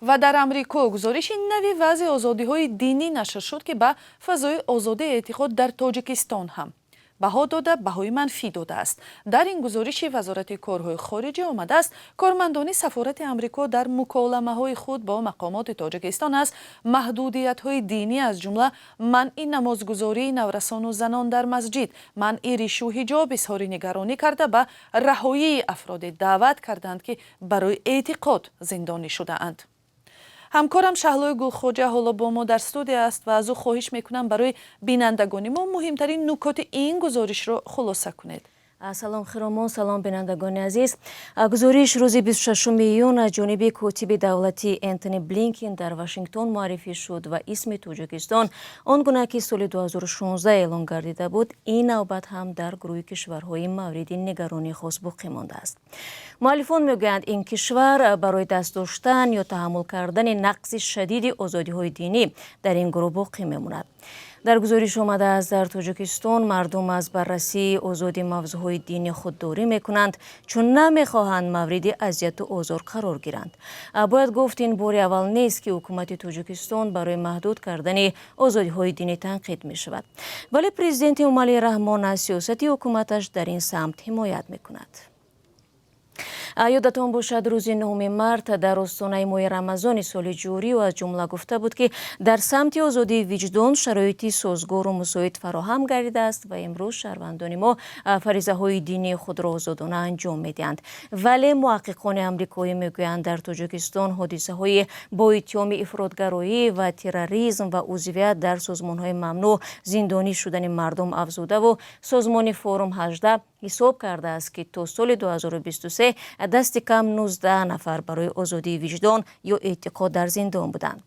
Ва дар Амрико гузориши нави вазъи озодиҳои динӣ нашр шуд, ки ба фазои озодии эътиқод дар Тоҷикистон ҳам баҳо дода, баҳои манфӣ додааст. Дар ин гузориши Вазорати корҳои хориҷӣ омадааст, кормандони сафорати Амрико дар муколамаҳои худ бо мақомоти Тоҷикистон аз маҳдудиятҳои динӣ, аз ҷумла манъи намозгузории наврасону занон дар масҷид, манъи ришу ҳиҷоб изҳори нигаронӣ карда, ба раҳоии афроде даъват карданд, ки барои эътиқод зиндонӣ шудаанд. Ҳамкорам Шаҳлои Гулхоҷа ҳоло бо мо дар студия аст ва аз ӯ хоҳиш мекунам, барои бинандагони мо муҳимтарин нукоти ин гузоришро хулоса кунед. Салом, Хиромон, салом, бинандагони азиз. Гузориш рӯзи 26 июн аз ҷониби котиби давлатӣ Энтони Блинкен дар Вашингтон муаррифӣ шуд ва исми Тоҷикистон, он гуна ки соли 2016 эълон гардида буд, ин навбат ҳам дар гурӯҳи кишварҳои мавриди нигаронии хос боқӣ мондааст. Муаллифон мегӯянд, ин кишвар барои даст доштан ё таҳаммул кардани нақзи шадиди озодиҳои динӣ дар ин гурӯҳ боқӣ мемонад. Дар гузориш омадааст, дар Тоҷикистон мардум аз баррасии озоди мавзӯъҳои динӣ худдорӣ мекунанд, чун намехоҳанд мавриди азияту озор қарор гиранд. Бояд гуфт, ин бори аввал нест, ки ҳукумати Тоҷикистон барои маҳдуд кардани озодиҳои динӣ танқид мешавад, вале президент Эмомалӣ Раҳмон аз сиёсати ҳукуматаш дар ин самт ҳимоят мекунад. Ёдатон бошад, рӯзи 9 март дар остонаи моҳи Рамазони соли ҷорӣ аз ҷумла гуфта буд, ки дар самти озодии виҷдон шароити созгору мусоид фароҳам гардидааст ва имрӯз шаҳрвандони мо фаризаҳои динии худро озодона анҷом медиҳанд. Вале муҳаққиқони амрикоӣ мегӯянд, дар Тоҷикистон ҳодисаҳои бо иттиҳоми ифротгароӣ ва терроризм ва узвият дар созмонҳои мамнӯъ зиндонӣ шудани мардум афзудаву созмони Форум 18 ҳисоб кардааст, ки то соли 2023 дасти кам 19 нафар барои озодии виҷдон ё эътиқод дар зиндон буданд.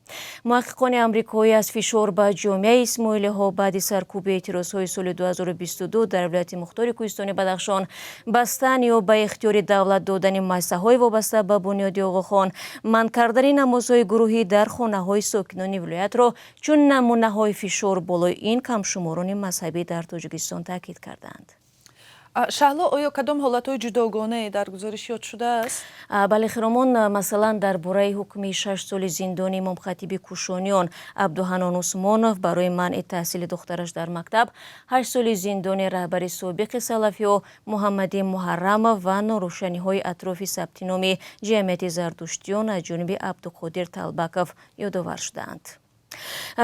Муҳаққиқони амрикоӣ аз фишор ба ҷомеаи исмоилиҳо баъди саркӯби эътирозҳои соли 2022 дар вилояти мухтори Кӯҳистони Бадахшон, бастан ё ба ихтиёри давлат додани муассисаҳои вобаста ба Бунёди Оғохон, манъ кардани намозҳои гурӯҳӣ дар хонаҳои сокинони вилоятро чун намунаҳои фишор болои ин камшуморони мазҳабӣ дар Тоҷикистон таъкид кардаанд. Шаҳло, оё кадом ҳолатҳои ҷудогонае дар гузориш ёд шудааст? Бале, Хиромон, масалан, дар бораи ҳукми 6 соли зиндони имомхатиби Кушониён Абдуҳаннон Усмонов барои манъи таҳсили духтараш дар мактаб, 8 соли зиндони раҳбари собиқи салафиё Муҳаммади Муҳаррамов ва норӯшаниҳои атрофи сабти номи ҷамъияти зардуштиён аз ҷониби Абдуқодир Талбаков ёдовар шудаанд.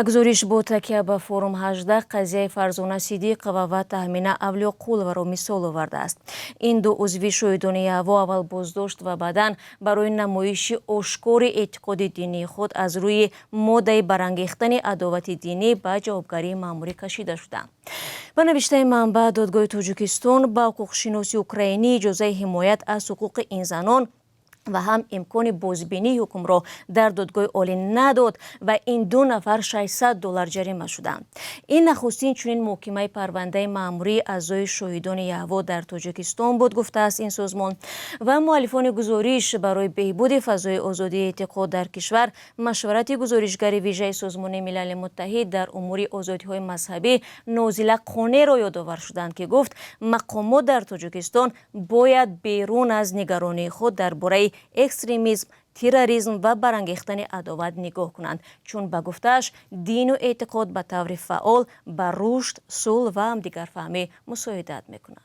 Гузориш бо такя ба Форум 18 қазияи Фарзона Сидиқова ва Таҳмина Авлиёқуловаро мисол овардааст. Ин ду узви Шоҳидони Яҳво аввал боздошт ва баъдан барои намоиши ошкори эътиқоди динии худ аз рӯи моддаи барангехтани адовати динӣ ба ҷавобгарии маъмурӣ кашида шуданд. Ба навиштаи манбаъ, додгоҳи Тоҷикистон ба ҳуқуқшиноси украинӣ иҷозаи ҳимоят аз ҳуқуқи ин занон ва ҳам имкони бозбинии ҳукмро дар додгоҳи олӣ надод ва ин ду нафар 600 доллар ҷарима шуданд. Ин нахустин чунин муҳокимаи парвандаи маъмурии аъзои Шоҳидони Яҳво дар Тоҷикистон буд, гуфтааст ин созмон. Ва муаллифони гузориш барои беҳбуди фазои озодии эътиқод дар кишвар машварати гузоришгари вижаи Созмони Милали Муттаҳид дар умури озодиҳои мазҳабӣ Нозила Қонеро ёдовар шуданд, ки гуфт, мақомот дар Тоҷикистон бояд берун аз нигаронии худ дар бораи экстремизм, терроризм ва барангехтани адоват нигоҳ кунанд, чун ба гуфтааш, дину эътиқод ба таври фаъол ба рушд, сулҳ ва ҳамдигарфаҳмӣ мусоидат мекунанд.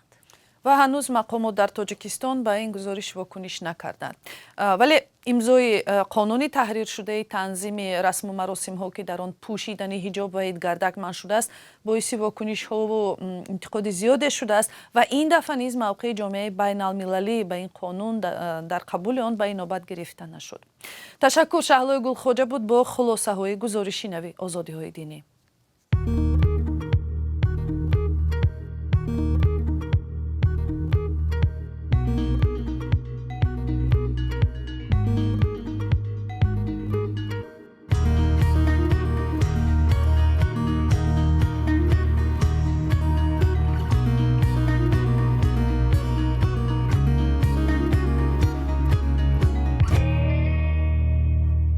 Ва ҳанӯз мақомот дар Тоҷикистон ба ин гузориш вокуниш накарданд, вале имзои қонуни таҳриршудаи танзими расму маросимҳо, ки дар он пӯшидани ҳиҷоб ва идгардак манъ шудааст, боиси вокунишҳову интиқоди зиёде шудааст. Ва ин дафъа низ мавқеи ҷомеаи байналмилалӣ ба ин қонун, дар қабули он ба инобат гирифта нашуд. Ташаккур. Шаҳлои Гулхоҷа буд бо хулосаҳои гузориши нави озодиҳои динӣ.